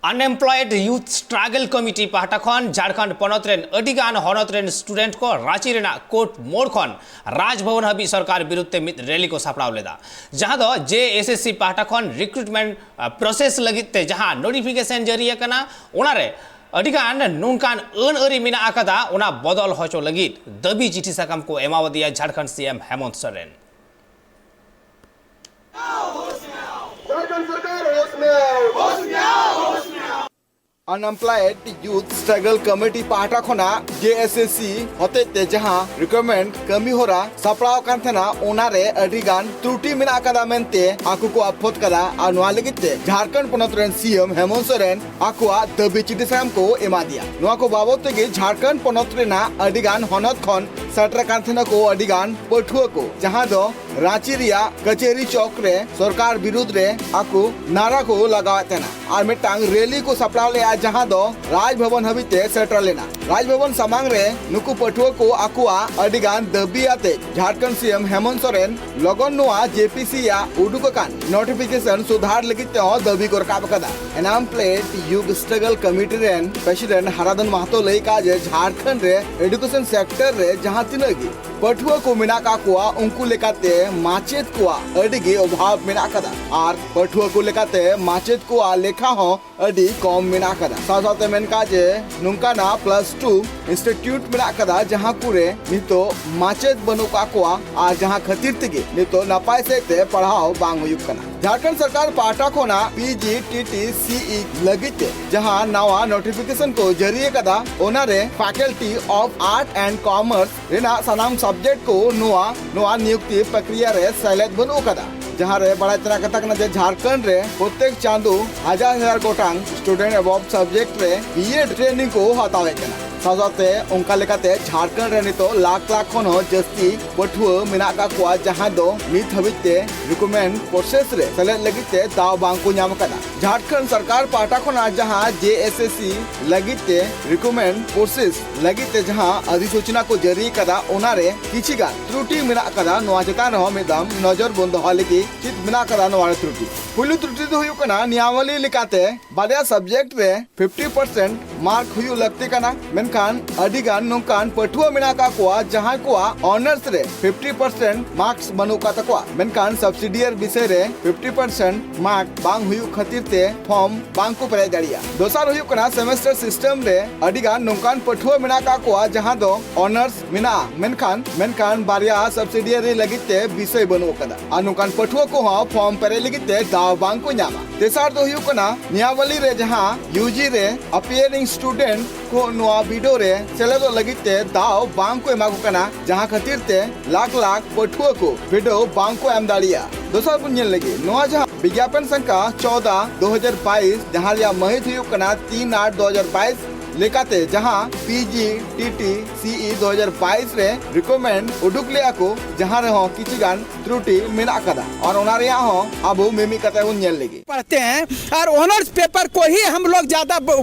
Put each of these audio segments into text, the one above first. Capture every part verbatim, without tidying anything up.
Unemployed Youth Struggle Committee ᱯᱟᱦᱴᱟ ᱠᱷᱚᱱ ᱡᱷᱟᱲᱠᱷᱚᱸᱰ ᱯᱚᱱᱚᱛ ᱨᱮᱱ ᱟᱹᱰᱤ ᱜᱟᱱ ᱦᱚᱱᱚᱛ ᱨᱮᱱ ᱥᱴᱩᱰᱮᱱᱴ ᱠᱚ ᱨᱟᱸᱪᱤ ᱨᱮᱱᱟᱜ ᱠᱳᱨᱴ ᱢᱳᱲ ᱠᱷᱚᱱ ᱨᱟᱡᱽ ᱵᱷᱚᱵᱚᱱ ᱦᱟᱹᱵᱤᱡ ᱥᱚᱨᱠᱟᱨ ᱵᱤᱨᱩᱫᱷ ᱛᱮ ᱢᱤᱫ ᱨᱮᱞᱤ ᱠᱚ ᱥᱟᱯᱲᱟᱣ ᱞᱮᱫᱟ, ᱡᱟᱦᱟᱸ ᱫᱚ JSSC ᱯᱟᱦᱴᱟ ᱠᱷᱚᱱ ᱨᱤᱠᱨᱩᱴᱢᱮᱱᱴ ᱯᱨᱚᱥᱮᱥ ᱞᱟᱹᱜᱤᱫ ᱛᱮ ᱡᱟᱦᱟᱸ ᱱᱳᱴᱤᱯᱷᱤᱠᱮᱥᱚᱱ ᱡᱟᱹᱨᱤ ᱟᱠᱟᱱᱟ, ᱚᱱᱟᱨᱮ ᱟᱹᱰᱤ ᱜᱟᱱ ᱱᱚᱝᱠᱟᱱ ᱟᱹᱱ ᱟᱹᱨᱤ ᱢᱮᱱᱟᱜ ᱟᱠᱟᱫᱟ, ᱚᱱᱟ ᱵᱚᱫᱚᱞ ᱦᱚᱪᱚ ᱞᱟᱹᱜᱤᱫ ᱫᱟᱹᱵᱤ ᱪᱤᱴᱷᱤ ᱥᱟᱠᱟᱢ ᱠᱚ ᱮᱢᱟᱣᱟᱫᱮᱭᱟ Jharkhand CM Hemant Soren. Unemployed Youth Struggle Committee ᱯᱟᱦᱴᱟ ᱠᱷᱚᱱᱟᱜ JSSC ᱦᱚᱛᱮᱡ ᱛᱮ ᱡᱟᱦᱟᱸ ᱨᱤᱠᱨᱩᱴᱢᱮᱱᱴ ᱠᱟᱹᱢᱤ ᱦᱚᱨᱟ ᱥᱟᱯᱲᱟᱣ ᱟᱠᱟᱱ ᱛᱟᱦᱮᱱᱟ, ᱚᱱᱟᱨᱮ ᱟᱹᱰᱤ ᱜᱟᱱ ᱛᱨᱩᱴᱤ ᱢᱮᱱᱟᱜ ᱟᱠᱟᱫᱟ ᱢᱮᱱᱛᱮ ᱟᱠᱚ ᱠᱚ ᱟᱯᱷᱚᱛ ᱠᱟᱫᱟ᱾ ᱟᱨ ᱱᱚᱣᱟ ᱞᱟᱹᱜᱤᱫ ᱛᱮ ᱡᱷᱟᱲᱠᱷᱚᱸᱰ ᱯᱚᱱᱚᱛ ᱨᱮᱱ CM ᱦᱮᱢᱚᱱᱛ ᱥᱚᱨᱮᱱ ᱟᱠᱚᱣᱟᱜ ᱫᱟᱹᱵᱤ ᱪᱤᱴᱷᱤ ᱥᱟᱠᱟᱢ ᱠᱚ ᱮᱢᱟ ᱫᱮᱭᱟ᱾ ᱱᱚᱣᱟ ᱠᱚ ᱵᱟᱵᱚᱛ ᱛᱮᱜᱮ ᱡᱷᱟᱲᱠᱷᱚᱸᱰ ᱯᱚᱱᱚᱛ ᱨᱮᱱᱟᱜ ᱟᱹᱰᱤ ᱜᱟᱱ ᱦᱚᱱᱚᱛ ᱠᱷᱚᱱ ᱥᱮᱴᱮᱨ ᱟᱠᱟᱱ ᱛᱟᱦᱮᱱᱟ ᱠᱚ ᱟᱹᱰᱤ ᱜᱟᱱ ᱯᱟᱹᱴᱷᱩᱣᱟᱹ ᱠᱚ, ᱡᱟᱦᱟᱸ ᱫᱚ ᱨᱟᱸᱪᱤ ᱨᱮᱭᱟᱜ ᱠᱟᱪᱷᱟᱹᱨᱤ ᱪᱚᱠ ᱨᱮ ᱥᱚᱨᱠᱟᱨ ᱵᱤᱨᱩᱫᱷ ᱨᱮ ᱟᱠᱚ ᱱᱟᱨᱟ ᱠᱚ ᱞᱟᱜᱟᱣᱮᱫ ᱛᱟᱦᱮᱱᱟ᱾ ᱟᱨ ᱢᱤᱫᱴᱟᱝ ᱨᱮᱞᱤ ᱠᱚ ᱥᱟᱯᱲᱟᱣ ᱞᱮᱫᱼᱟ, ᱡᱟᱦᱟᱸ ᱫᱚ ᱨᱟᱡᱽ ᱵᱷᱚᱵᱚᱱ ᱦᱟᱹᱵᱤᱡ ᱛᱮ ᱥᱮᱴᱮᱨ ᱞᱮᱱᱟ᱾ ᱨᱟᱡᱽ ᱵᱷᱚᱵᱚᱱ ᱥᱟᱢᱟᱝ ᱨᱮ ᱱᱩᱠᱩ ᱯᱟᱹᱴᱷᱩᱣᱟᱹ ᱠᱚ ᱟᱠᱚᱣᱟᱜ ᱟᱹᱰᱤ ᱜᱟᱱ ᱫᱟᱹᱵᱤ ᱟᱛᱮ ᱡᱷᱟᱲᱠᱷᱚᱸᱰ CM ᱦᱮᱢᱚᱱᱛ ᱥᱚᱨᱮᱱ ᱞᱚᱜᱚᱱ ᱱᱚᱣᱟ JPC ᱭᱟᱜ ᱩᱰᱩᱠ ᱟᱠᱟᱱ ᱱᱳᱴᱤᱯᱷᱤᱠᱮᱥᱚᱱ ᱥᱩᱫᱷᱟᱨ ᱞᱟᱹᱜᱤᱫ ᱛᱮᱦᱚᱸ ᱫᱟᱹᱵᱤ ᱠᱚ ᱨᱟᱠᱟᱵ ᱟᱠᱟᱫᱟ᱾ Unemployed Youth Struggle Committee ᱨᱮᱱ ᱯᱨᱮᱥᱤᱰᱮᱱᱴ ᱦᱟᱨᱟᱫᱷᱚᱱ ᱢᱟᱦᱟᱛᱚ ᱞᱟᱹᱭ ᱠᱟᱜᱼᱟ ᱡᱮ ᱡᱷᱟᱲᱠᱷᱚᱸᱰ ᱨᱮ ᱮᱰᱩᱠᱮᱥᱚᱱ ᱥᱮᱠᱴᱚᱨ ᱨᱮ ᱡᱟᱦᱟᱸ ᱛᱤᱱᱟᱹᱜ ᱜᱮ ᱯᱟᱹᱴᱷᱩᱣᱟᱹ ᱠᱚ ᱢᱮᱱᱟᱜ ᱠᱟᱜ ᱠᱚᱣᱟ, ᱩᱱᱠᱩ ᱞᱮᱠᱟᱛᱮ ᱢᱟᱪᱮᱫ ᱠᱚᱣᱟᱜ ᱟᱹᱰᱤ ᱜᱮ ᱚᱵᱷᱟᱵᱽ ᱢᱮᱱᱟᱜ ᱟᱠᱟᱫᱟ᱾ ᱟᱨ ᱯᱟᱹᱴᱷᱩᱣᱟᱹ ᱠᱚ ᱞᱮᱠᱟᱛᱮ ᱢᱟᱪᱮᱫ ᱠᱚᱣᱟᱜ ᱞᱮᱠᱷᱟ ᱦᱚᱸ ᱟᱹᱰᱤ ᱠᱚᱢ ᱢᱮᱱᱟᱜ ᱟᱠᱟᱫᱟ᱾ ᱥᱟᱶ ᱥᱟᱶᱛᱮ ᱢᱮᱱ ᱠᱟᱜᱼᱟ ᱡᱮ ᱱᱚᱝᱠᱟᱱᱟᱜ ᱯᱞᱟᱥ ᱴᱩ ᱤᱱᱥᱴᱤᱴᱭᱩᱴ ᱢᱮᱱᱟᱜ ᱟᱠᱟᱫᱟ, ᱡᱟᱦᱟᱸ ᱠᱚᱨᱮ ᱱᱤᱛᱚᱜ ᱢᱟᱪᱮᱫ ᱵᱟᱹᱱᱩᱜ ᱠᱟᱜ ᱠᱚᱣᱟ, ᱟᱨ ᱡᱟᱦᱟᱸ ᱠᱷᱟᱹᱛᱤᱨ ᱛᱮᱜᱮ ᱱᱤᱛᱚᱜ ᱱᱟᱯᱟᱭ ᱥᱮᱫ ᱛᱮ ᱯᱟᱲᱦᱟᱣ ᱵᱟᱝ ᱦᱩᱭᱩᱜ ᱠᱟᱱᱟ᱾ ᱡᱷᱟᱲᱠᱷᱚᱸᱰ ᱥᱚᱨᱠᱟᱨ ᱯᱟᱦᱴᱟ ᱠᱷᱚᱱᱟᱜ PGTTCE ᱞᱟᱹᱜᱤᱫ ᱛᱮ ᱡᱟᱦᱟᱸ ᱱᱟᱣᱟ ᱱᱳᱴᱤᱯᱷᱤᱠᱮᱥᱚᱱ ᱠᱚ ᱡᱟᱹᱨᱤ ᱟᱠᱟᱫᱟ, ᱚᱱᱟᱨᱮ Faculty of Arts and Commerce ᱨᱮᱱᱟᱜ ᱥᱟᱱᱟᱢ ᱥᱟᱵᱡᱮᱠᱴ ᱠᱚ ᱱᱚᱣᱟ, ᱱᱚᱣᱟ ᱱᱤᱭᱩᱠᱛᱤ ᱯᱨᱚᱠᱨᱤᱭᱟ ᱨᱮ ᱥᱮᱞᱮᱫ ᱵᱟᱹᱱᱩᱜ ᱟᱠᱟᱫᱟ᱾ ᱡᱟᱦᱟᱸ ᱨᱮ ᱵᱟᱲᱟᱭ ᱛᱮᱱᱟᱜ ᱠᱟᱛᱷᱟ ᱠᱟᱱᱟ ᱡᱮ ᱡᱷᱟᱲᱠᱷᱚᱸᱰ ᱨᱮ ᱯᱨᱚᱛᱮᱠ ᱪᱟᱸᱫᱳ ᱦᱟᱡᱟᱨ ᱦᱟᱡᱟᱨ ᱜᱚᱴᱟᱝ ᱥᱴᱩᱰᱮᱱᱴ ᱮᱵᱚᱵᱷ ᱥᱟᱵᱡᱮᱠᱴ ᱨᱮ B.Ed ᱴᱨᱮᱱᱤᱝ ᱠᱚ ᱦᱟᱛᱟᱣᱮᱫ ᱠᱟᱱᱟ᱾ ᱥᱟᱶ ᱥᱟᱶᱛᱮ ᱚᱱᱠᱟ ᱞᱮᱠᱟᱛᱮ ᱡᱷᱟᱲᱠᱷᱚᱸᱰ ᱨᱮ ᱱᱤᱛᱚᱜ ᱞᱟᱠᱷ ᱞᱟᱠᱷ ᱠᱷᱚᱱ ᱦᱚᱸ ᱡᱟᱹᱥᱛᱤ ᱯᱟᱹᱴᱷᱩᱣᱟᱹ ᱢᱮᱱᱟᱜ ᱟᱠᱟᱫ ᱠᱚᱣᱟ, ᱡᱟᱦᱟᱸᱭ ᱫᱚ ᱱᱤᱛ ᱦᱟᱹᱵᱤᱡ ᱛᱮ ᱨᱤᱠᱨᱩᱴᱢᱮᱱᱴ ᱯᱨᱚᱥᱮᱥ ᱨᱮ ᱥᱮᱞᱮᱫ ᱞᱟᱹᱜᱤᱫ ᱛᱮ ᱫᱟᱣ ᱵᱟᱝ ᱠᱚ ᱧᱟᱢ ᱟᱠᱟᱫᱟ᱾ ᱡᱷᱟᱲᱠᱷᱚᱸᱰ ᱥᱚᱨᱠᱟᱨ ᱯᱟᱦᱴᱟ ᱠᱷᱚᱱᱟᱜ ᱡᱟᱦᱟᱸ ᱡᱮ ᱮᱥ ᱮᱥ ᱥᱤ ᱞᱟᱹᱜᱤᱫ ᱛᱮ ᱨᱤᱠᱨᱩᱴᱢᱮᱱᱴ ᱯᱨᱚᱥᱮᱥ ᱞᱟᱹᱜᱤᱫ ᱛᱮ ᱡᱟᱦᱟᱸ ᱚᱫᱷᱤᱥᱩᱪᱚᱱᱟ ᱠᱚ ᱡᱟᱹᱨᱤ ᱟᱠᱟᱫᱟ, ᱚᱱᱟᱨᱮ ᱠᱤᱪᱷᱤ ᱜᱟᱱ ᱛᱨᱩᱴᱤ ᱢᱮᱱᱟᱜ ᱟᱠᱟᱫᱟ᱾ ᱱᱚᱣᱟ ᱪᱮᱛᱟᱱ ᱨᱮᱦᱚᱸ ᱢᱤᱫ ᱫᱟᱢ ᱱᱚᱡᱚᱨ ᱵᱚᱱ ᱫᱚᱦᱚ ᱞᱟᱹᱜᱤᱫ᱾ ᱪᱮᱫ ᱢᱮᱱᱟᱜ ᱟᱠᱟᱫᱟ ᱱᱚᱣᱟ ᱨᱮ ᱛᱨᱩᱴᱤ? ᱯᱩᱭᱞᱩ ᱛᱨᱩᱴᱤ ᱫᱚ ᱦᱩᱭᱩᱜ ᱠᱟᱱᱟ, ᱱᱤᱭᱟᱢᱟᱵᱚᱞᱤ ᱞᱮᱠᱟᱛᱮ ᱵᱟᱨᱭᱟ ᱥᱟᱵᱡᱮᱠᱴ ᱨᱮ ᱯᱷᱤᱯᱴᱤ ᱯᱟᱨᱥᱮᱱᱴ ᱢᱟᱨᱠ ᱦᱩᱭᱩᱜ ᱞᱟᱹᱠᱛᱤ ᱠᱟᱱᱟ, ᱢᱮᱱᱠᱷᱟᱱ ᱟᱹᱰᱤ ᱜᱟᱱ ᱱᱚᱝᱠᱟᱱ ᱯᱟᱹᱴᱷᱩᱣᱟᱹ ᱢᱮᱱᱟᱜ ᱟᱠᱟᱫ ᱠᱚᱣᱟ, ᱡᱟᱦᱟᱸᱭ ᱠᱚᱣᱟᱜ ᱚᱱᱟᱨᱥ ᱨᱮ ᱯᱷᱤᱯᱴᱤ ᱯᱟᱨᱥᱮᱱᱴ ᱢᱟᱨᱠᱥ ᱵᱟᱹᱱᱩᱜ ᱟᱠᱟᱫ ᱛᱟᱠᱚᱣᱟ, ᱢᱮᱱᱠᱷᱟᱱ ᱥᱟᱵᱥᱤᱰᱤᱭᱟᱨ ᱵᱤᱥᱚᱭ ᱨᱮ ᱯᱷᱤᱯᱴᱤ ᱯᱟᱨᱥᱮᱱᱴ ᱢᱟᱨᱠ ᱵᱟᱝ ᱦᱩᱭᱩᱜ ᱠᱷᱟᱹᱛᱤᱨ ᱛᱮ ᱯᱷᱚᱨᱢ ᱵᱟᱝ ᱠᱚ ᱯᱮᱨᱮᱡ ᱫᱟᱲᱮᱭᱟᱜᱼᱟ᱾ ᱫᱚᱥᱟᱨ ᱦᱩᱭᱩᱜ ᱠᱟᱱᱟ, ᱥᱮᱢᱮᱥᱴᱟᱨ ᱥᱤᱥᱴᱮᱢ ᱨᱮ ᱟᱹᱰᱤ ᱜᱟᱱ ᱱᱚᱝᱠᱟᱱ ᱯᱟᱹᱴᱷᱩᱣᱟᱹ ᱢᱮᱱᱟᱜ ᱟᱠᱟᱫ ᱠᱚᱣᱟ, ᱡᱟᱦᱟᱸ ᱫᱚ ᱚᱱᱟᱨᱥ ᱢᱮᱱᱟᱜᱼᱟ, ᱢᱮᱱᱠᱷᱟᱱ, ᱢᱮᱱᱠᱷᱟᱱ ᱵᱟᱨᱭᱟ ᱥᱟᱵᱥᱤᱰᱤᱭᱟᱨᱤ ᱞᱟᱹᱜᱤᱫ ᱛᱮ ᱵᱤᱥᱚᱭ ᱵᱟᱹᱱᱩᱜ ᱟᱠᱟᱫᱟ᱾ ᱟᱨ ᱱᱚᱝᱠᱟᱱ ᱯᱟᱹᱴᱷᱩᱣᱟᱹ ᱠᱚᱦᱚᱸ ᱯᱷᱚᱨᱢ ᱯᱮᱨᱮᱡ ᱞᱟᱹᱜᱤᱫ ᱛᱮ ᱫᱟᱣ ᱵᱟᱝ ᱠᱚ ᱧᱟᱢᱟ᱾ ᱛᱮᱥᱟᱨ ᱫᱚ ᱦᱩᱭᱩᱜ ᱠᱟᱱᱟ, ᱱᱤᱭᱟᱵᱟᱞᱤ ᱨᱮ ᱡᱟᱦᱟᱸ ᱭᱩ ᱡᱤ ᱨᱮ ᱟᱯᱤᱭᱟᱨᱤᱝ ᱥᱴᱩᱰᱮᱱᱴ ᱠᱚ ᱱᱚᱣᱟ ᱵᱤᱰᱟᱹᱣ ᱨᱮ ᱥᱮᱞᱮᱫᱚᱜ ᱞᱟᱹᱜᱤᱫ ᱛᱮ ᱫᱟᱣ ᱵᱟᱝ ᱠᱚ ᱮᱢᱟ ᱠᱚ ᱠᱟᱱᱟ, ᱡᱟᱦᱟᱸ ᱠᱷᱟᱹᱛᱤᱨ ᱛᱮ ᱞᱟᱠᱷ ᱞᱟᱠᱷ ᱯᱟᱹᱴᱷᱩᱣᱟᱹ ᱠᱚ ᱵᱤᱰᱟᱹᱣ ᱵᱟᱝ ᱠᱚ ᱮᱢ ᱫᱟᱲᱮᱭᱟᱜᱼᱟ᱾ ᱫᱚᱥᱟᱨ ᱵᱚᱱ ᱧᱮᱞ ᱞᱮᱜᱮ, ᱱᱚᱣᱟ ᱡᱟᱦᱟᱸ ᱵᱤᱜᱽᱜᱟᱯᱚᱱ ᱥᱚᱝᱠᱷᱟ ᱪᱳᱣᱫᱟ ᱫᱩ ᱦᱟᱡᱟᱨ ᱵᱟᱭᱤᱥ, ᱡᱟᱦᱟᱸ ᱨᱮᱭᱟᱜ ᱢᱟᱹᱦᱤᱛ ᱦᱩᱭᱩᱜ ᱠᱟᱱᱟ ᱛᱤᱱ ᱟᱴ ᱫᱩ ᱦᱟᱡᱟᱨ ᱵᱟᱭᱤᱥ ᱞᱮᱠᱟᱛᱮ, ᱡᱟᱦᱟᱸ P G T T C E ᱫᱩ ᱦᱟᱡᱟᱨ ᱵᱟᱭᱤᱥ ᱨᱮ ᱨᱤᱠᱨᱩᱴᱢᱮᱱᱴ ᱩᱰᱩᱠ ᱞᱮᱜᱼᱟ ᱠᱚ, ᱡᱟᱦᱟᱸ ᱨᱮᱦᱚᱸ ᱠᱤᱪᱷᱩ ᱜᱟᱱ ᱛᱨᱩᱴᱤ ᱢᱮᱱᱟᱜ ᱟᱠᱟᱫᱟ, ᱟᱨ ᱚᱱᱟ ᱨᱮᱭᱟᱜ ᱦᱚᱸ ᱟᱵᱚ ᱢᱤᱢᱤᱫ ᱠᱟᱛᱮ ᱵᱚᱱ ᱧᱮᱞ ᱞᱮᱜᱮ᱾ पढ़ते हैं और ऑनर्स पेपर को ही हम लोग ज़्यादा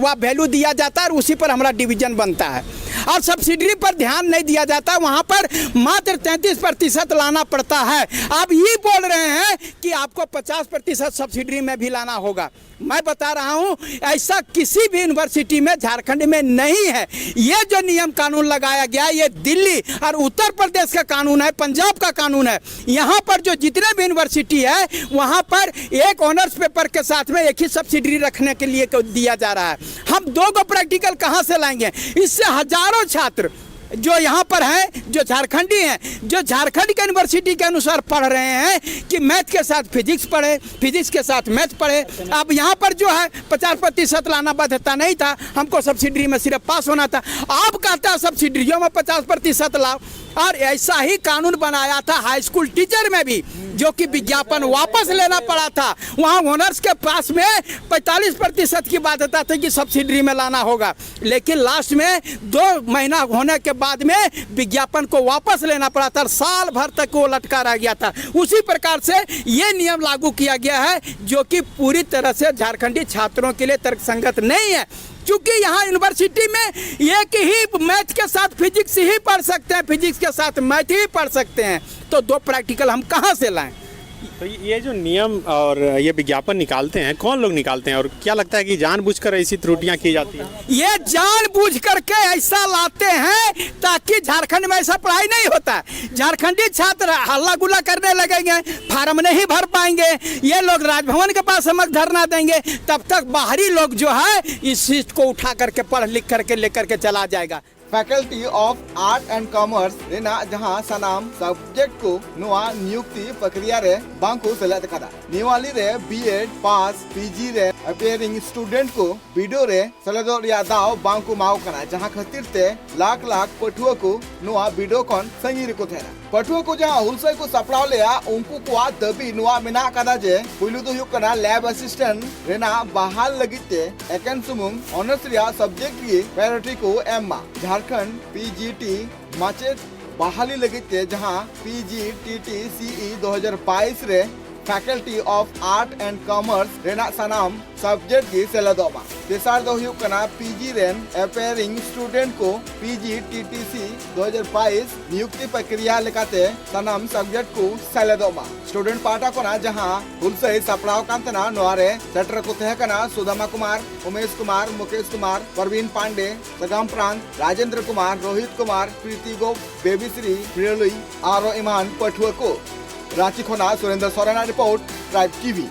वैल्यू दिया जाता है और उसी पर हमारा डिवीजन बनता है। और सब्सिडरी पर ध्यान नहीं दिया जाता, वहाँ पर मात्र तैंतीस प्रतिशत लाना पड़ता है। अब ये बोल रहे हैं कि आपको पचास प्रतिशत सब्सिडरी में भी लाना होगा। मैं बता रहा हूं, ऐसा किसी भी यूनिवर्सिटी में झारखंड में नहीं है। ये जो नियम कानून लगाया गया, ये दिल्ली और उत्तर प्रदेश का कानून है, पंजाब का कानून है। यहाँ पर जो जितने भी यूनिवर्सिटी है, वहाँ पर एक ऑनर्स पेपर के साथ में एक ही सब्सिडरी रखने के लिए को दिया जा रहा है। हम दो गो प्रैक्टिकल कहाँ से लाएंगे? इससे हजारों छात्र जो यहाँ पर हैं, जो झारखंडी हैं, जो झारखंड के यूनिवर्सिटी के अनुसार पढ़ रहे हैं कि मैथ के साथ फिजिक्स पढ़े, फिजिक्स के साथ मैथ पढ़े। अब यहाँ पर जो है, पचास प्रतिशत लाना बाध्यता नहीं था, हमको सब्सिडरी में सिर्फ पास होना था। आप कहता है सब्सिडरियों में पचास प्रतिशत लाओ, और ऐसा ही कानून बनाया था हाई स्कूल टीचर में भी, जो कि विज्ञापन वापस लेना पड़ा था। वहाँ ओनर्स के पास में पैंतालीस प्रतिशत की बाध्यता थी कि सब्सिडी में लाना होगा, लेकिन लास्ट में दो महीना होने के बाद में विज्ञापन को वापस लेना पड़ा था और साल भर तक वो लटका रह गया था। उसी प्रकार से ये नियम लागू किया गया है, जो कि पूरी तरह से झारखंडी छात्रों के लिए तर्कसंगत नहीं है, क्योंकि यहाँ यूनिवर्सिटी में एक ही मैथ के साथ फिजिक्स ही पढ़ सकते हैं, फिजिक्स के साथ मैथ ही पढ़ सकते हैं, तो दो प्रैक्टिकल हम कहाँ से लाएं? तो ये जो नियम और ये विज्ञापन निकालते हैं, कौन लोग निकालते हैं और क्या लगता है कि जानबूझकर ऐसी त्रुटियां की जाती हैं? ये जानबूझ करके ऐसा लाते हैं ताकि झारखंड में ऐसा पढ़ाई नहीं होता है। झारखंडी छात्र हल्ला गुल्ला करने लगेंगे, फॉर्म नहीं भर पाएंगे, ये लोग राजभवन के पास समक्ष धरना देंगे, तब तक बाहरी लोग जो है इस सीट को उठा करके पढ़ लिख करके लेकर के चला जाएगा। Faculty of Art and Commerce ᱨᱮᱱᱟᱜ ᱡᱟᱦᱟᱸ ᱥᱟᱱᱟᱢ subject ᱠᱚ ᱱᱚᱣᱟ ᱱᱤᱭᱩᱠᱛᱤ ᱯᱨᱚᱠᱨᱤᱭᱟ ᱨᱮ ᱵᱟᱝ ᱠᱚ ᱥᱮᱞᱮᱫ ᱟᱠᱟᱫᱟ᱾ ᱱᱤᱣᱟᱞᱤ ᱨᱮ B.Ed pass, P.G. ᱨᱮ appearing student ᱠᱚ ᱵᱤᱰᱟᱹᱣ ᱨᱮ ᱥᱮᱞᱮᱫᱚᱜ ᱨᱮᱭᱟᱜ ᱫᱟᱣ ᱵᱟᱝ ᱠᱚ ᱮᱢᱟᱣ ᱠᱟᱱᱟ, ᱡᱟᱦᱟᱸ ᱠᱷᱟᱹᱛᱤᱨ ᱛᱮ ᱞᱟᱠᱷ ᱞᱟᱠᱷ ᱯᱟᱹᱴᱷᱩᱣᱟᱹ ᱠᱚ ᱱᱚᱣᱟ ᱵᱤᱰᱟᱹᱣ ᱠᱷᱚᱱ ᱥᱟᱺᱜᱤᱧ ᱨᱮᱠᱚ ᱛᱟᱦᱮᱱᱟ᱾ ᱯᱟᱹᱴᱷᱩᱣᱟᱹ ᱠᱚ ᱡᱟᱦᱟᱸ ᱦᱩᱞᱥᱟᱹᱭ ᱠᱚ ᱥᱟᱯᱲᱟᱣ ᱞᱮᱫᱼᱟ, ᱩᱱᱠᱩ ᱠᱚᱣᱟᱜ ᱫᱟᱹᱵᱤ ᱱᱚᱣᱟ ᱢᱮᱱᱟᱜ ᱟᱠᱟᱫᱟ ᱡᱮ ᱯᱩᱭᱞᱩ ᱫᱚ ᱦᱩᱭᱩᱜ ᱠᱟᱱᱟ lab assistant ᱨᱮᱱᱟᱜ ᱵᱟᱦᱟᱞ ᱞᱟᱹᱜᱤᱫ ᱛᱮ ᱮᱠᱮᱱ ᱥᱩᱢᱩᱝ ᱚᱱᱟᱨᱥ ᱨᱮᱭᱟᱜ subject ᱜᱮ priority ᱠᱚ ᱮᱢ ᱢᱟ᱾ ᱡᱷᱟᱲᱠᱷᱚᱸᱰ P.G.T ᱢᱟᱪᱮᱫ ᱵᱟᱦᱟᱞᱤ ᱞᱟᱹᱜᱤᱫ ᱛᱮ ᱡᱟᱦᱟᱸ P.G.T.T.C.E ᱫᱩ ᱦᱟᱡᱟᱨ ᱵᱟᱭᱤᱥ ᱨᱮ Faculty of Art and Commerce ᱨᱮᱱᱟᱜ ᱥᱟᱱᱟᱢ subject ᱜᱮ ᱥᱮᱞᱮᱫᱚᱜ ᱢᱟ᱾ ᱛᱮᱥᱟᱨ ᱫᱚ ᱦᱩᱭᱩᱜ ᱠᱟᱱᱟ P.G. ᱨᱮᱱ appearing student ᱠᱚ P.G.T.T.C ᱫᱩ ᱦᱟᱡᱟᱨ ᱵᱟᱭᱤᱥ ᱱᱤᱭᱩᱠᱛᱤ ᱯᱨᱚᱠᱨᱤᱭᱟ ᱞᱮᱠᱟᱛᱮ ᱥᱟᱱᱟᱢ subject ᱠᱚ ᱥᱮᱞᱮᱫᱚᱜ ᱢᱟ᱾ Student ᱯᱟᱦᱴᱟ ᱠᱷᱚᱱᱟᱜ ᱡᱟᱦᱟᱸ ᱦᱩᱞᱥᱟᱹᱭ ᱥᱟᱯᱲᱟᱣ ᱠᱟᱱ ᱛᱟᱦᱮᱱᱟ, ᱱᱚᱣᱟ ᱨᱮ ᱥᱮᱴᱮᱨ ᱠᱚ ᱛᱟᱦᱮᱸ ᱠᱟᱱᱟ ᱥᱩᱫᱟᱢᱟ ᱠᱩᱢᱟᱨ, ᱩᱢᱮᱥ ᱠᱩᱢᱟᱨ, ᱢᱩᱠᱮᱥ ᱠᱩᱢᱟᱨ, ᱯᱨᱚᱵᱤᱱ ᱯᱟᱱᱰᱮ, ᱥᱟᱜᱟᱢ ᱯᱨᱟᱱᱛ, ᱨᱟᱡᱮᱱᱫᱨᱚ ᱠᱩᱢᱟᱨ, ᱨᱳᱦᱤᱛ ᱠᱩᱢᱟᱨ, ᱯᱨᱤᱛᱤ ᱜᱳᱯ, ᱵᱮᱵᱤᱥᱨᱤ, ᱯᱨᱤᱭᱚᱞᱩᱭ ᱟᱨᱚ ᱮᱢᱟᱱ ᱯᱟᱹᱴᱷᱩᱣᱟᱹ ᱠᱚ᱾ ᱨᱟᱸᱪᱤ ᱠᱷᱚᱱᱟᱜ Surendra ᱥᱚᱨᱮᱱᱟᱜ report, Tribe T V᱾